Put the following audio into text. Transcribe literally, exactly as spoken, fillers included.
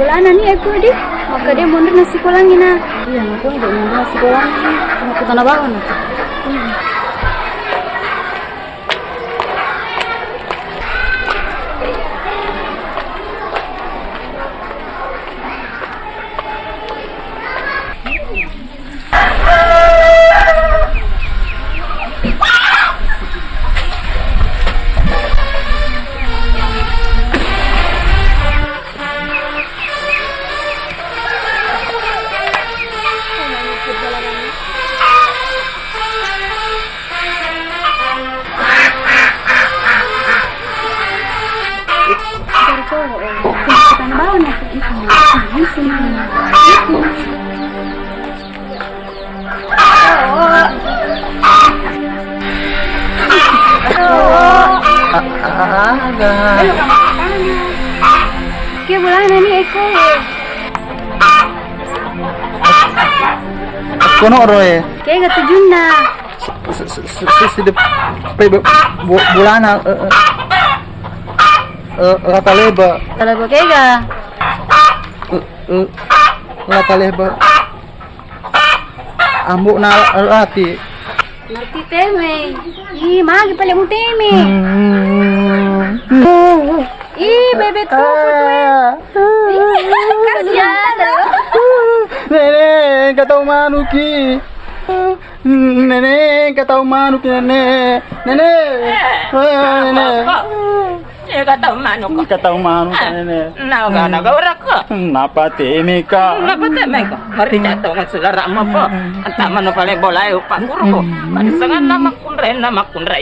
Bolana ni aku di, maka dia mundur nasi kolang ina. Iya, aku ni dia mundur nasi kolang ina. Aku tanah bawah nanti. Ke bolana ni eko e. Kono roe. Kega tujunna? Side pe bolana, eh, eh, eh, rata leba. Rata leba kega? Eh, eh, rata leba. Ambo na rati. Narti teme. Ih, magi pale mu teme. Hmm. Ih, bebe tuku tu e. Ih, kasihan lo. Nene, engka tau manuki. Nene, engka tau manuki, Nene. Nene. Eh, Nene. Engka tau manuki. Engka tau manuki, Nene. Naga, naga ora ko. Napa teme ka? Napa teme ka? Mari jatuh ngasula rama po. Entah mana pale bola e upang guru ko. Pada sengan nama kunre, nama kunre.